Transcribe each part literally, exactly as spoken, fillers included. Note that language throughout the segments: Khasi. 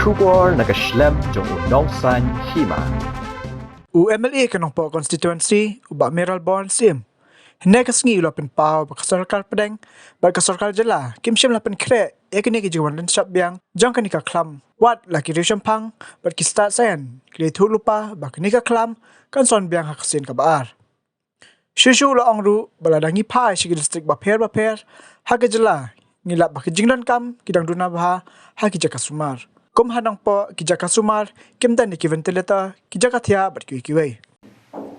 Khubor na ka shlem jong u nongsan hima. U M L A ka Nongpoh constituency, u Bah Mayralborn Syiem, hynne ka sngi u la pynpaw ba ka sorkar pdeng bad ka sorkar jylla kim shym la pynkhreh ïa kine ki jingwan lynshop biang jong kane ka khlam. Wat la ki riewshemphang bad ki stad saian ki la ïathuh lypa ba kane ka khlam kan son biang ha ka sien kaba ar. Shuh shuh u la ong ruh ba lada ngi phai sha ki district bapher bapher ha ka jylla, ngi lap ba ki jingdonkam ki dang duna bha ha ki jaka sumar. Kum ha Nongpoh, ki jaka sumar kim don ïa ki ventilator, ki jaka thiah bad kiwei kiwei.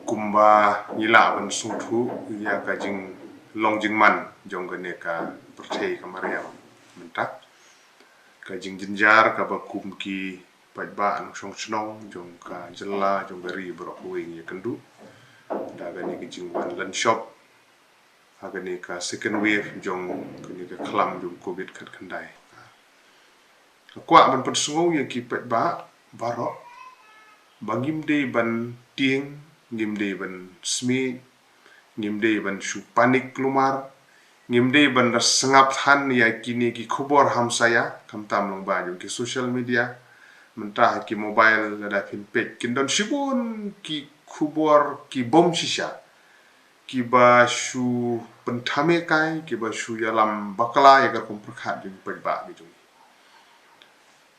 Kumba ngi lah ban sngewthuh ïa ka jinglong jingman jong kane ka pyrthei ka mariang mynta, ka jingjynjar kaba kum ki paidbah nongshong shnong jong ka jylla, jong ka ri baroh kawei ngi ïakynduh da kane ka jingwan lynshop ha kane ka second wave jong kane ka khlam jong covid khatkhyndai. Nga kwah ban pynsngew ïa ki paidbah baroh ba ngim dei ban tieng, ngim dei ban smit, ngim dei ban shu panik kulmar, ngim dei ban da sngap than ïa kine ki khubor hamsaia, khamtam lyngba jong ki social media. Mynta ha ki mobile lada phin peit, kin don shibun ki khubor ki bym shisha, kiba shu pynthame kai, kiba shu ïalam bakla ïa ka rukom pyrkhat jong ki paidbah ki jong ngi.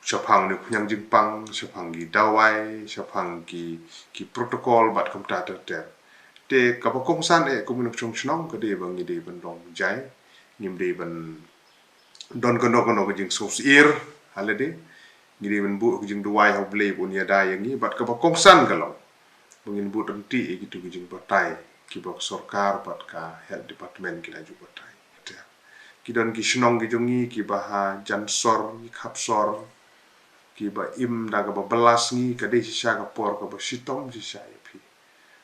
Shaphang une u khñiang jingpang, shaphang ki dawai, shaphang ki, ki protocol bad kumta ter ter. Te kaba kongsan eh kum u nongshong shnong ka dei ba ngi dei ban long jai, ngim dei ban don kano kano ka jingsngewsyier ha lade. Ngi dei ban buh ka jingduwai ha U Blei ba un ïada ïa ngi, bad kaba kongsan ka long ba ngin buh ryntih ïa kitu ki jingbatai kiba ka sorkar bad ka health department ki la ju batai. Te ki don ki shnong ki jong ngi kiba ha jan sor, ki khap sor, kiba im da kaba bylla sngi, ka dei shisha ka por kaba shitom shisha ïa phi.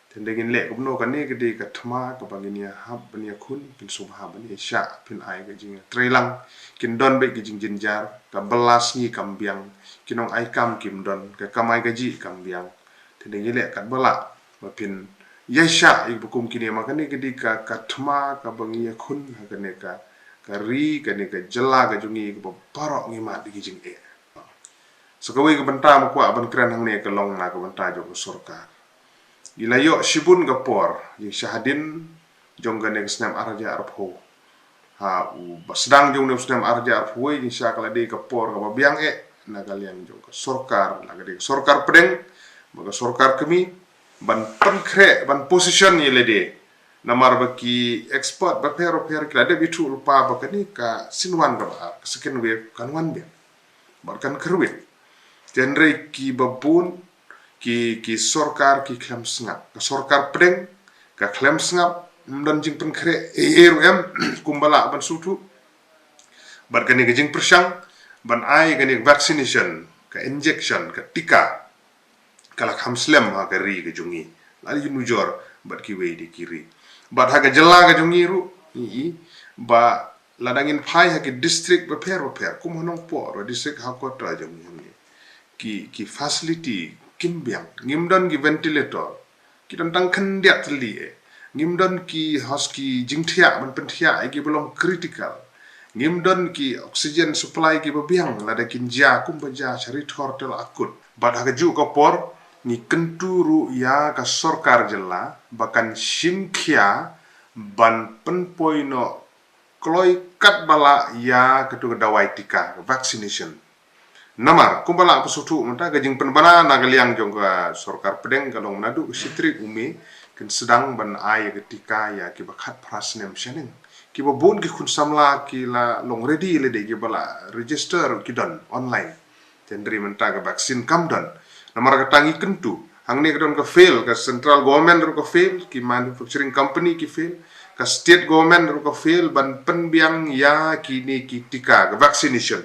Te ynda ngin leh kumno, kane ka dei ka thma kaba ngin ïa hap ban ïakhun, phin sngewbha ban ïa shah, phin ai ka jingtreilang. Kin don beit ka jingjynjar, ka bylla sngi kam biang, ki nongai kam kim don, ka kamai kajih kam biang. Te ynda ngi leh katba lah ba phin ïa shah ïa kiba kum kine, ma kane ka dei ka, ka thma kaba ngi ïakhun ha kane ka, ka ri, kane ka jylla ka jong ngi kaba baroh ngi mad ïa ki jingeh. Sa kawei ka bynta ba kwah ban kren hangne ka long na ka bynta jong ka sorkar. Ngi la ïoh shibun ka por jingshah hadien jong kane ka snem ar hajar arphew. Ha u ba sdang jong une u snem ar hajar arphew wei, jingshah ka la dei ka por kaba biang eh na ka liang jong ka sorkar, la ka dei ka sorkar pdeng bad ka sorkar kmie, ban pynkhreh, ban position ïa lade. Namar ba ki expert bapher bapher ki la dep ïathuh lypa ba kane ka synwan kaba ar, ka second wave, kan wan biang bad kan kyrwit. Te hynrei kiba bun ki, ki sorkar ki khlem sngap. Ka sorkar pdeng ka khlem sngap, ym don jingpynkhreh ei ei ruh em, kumba lah ban sngewthuh. Bad kane ka jingpyrshang ban ai kane ka vaccination, ka injection, ka tika, ka la kham slem ha ka ri ka jong ngi. La ïanujor bad kiwei de ki ri. Bad ha ka jylla ka jong ngi ruh, ngi i ba lada ngin phai ha ki district bapher bapher, kum ha Nongpoh ruh, district headquarter jong ngi hangne, ki, ki facility kim biang, ngim don ki ventilator, ki don tang khyndiat tylli eh. Ngim don ki hos, ki jingthiah ban pynthiah ïa kiba long critical. Ngim don ki oxygen supply kiba biang lada kin jia kumba jia sha ri thor te la akut. Bad ha kajuh ka por ngi kyntu ruh ïa ka sorkar jylla ba kan shim khia ban pynpoi noh kloi katba lah ïa katu ka dawai tika, ka vaccination. Namar kumba lah phi sngewthuh mynta, ka jingpynbna na ka liang jong ka sorkar pdeng ka long naduh ka shi tarik u May kin sdang ban ai ïa ka tika ïa kiba khatphra snem shaneng. Kiba bun ki khun samla ki la long ready lade, kiba la register ki don online. Te hynrei mynta ka vaccine kam don. Namar kata ngi kyntu, hangne ka don ka fail, ka central government ruh ka fail, ki manufacturing company ki fail, ka state government ruh ka fail ban pynbiang ïa kine ki tika, ka vaccination.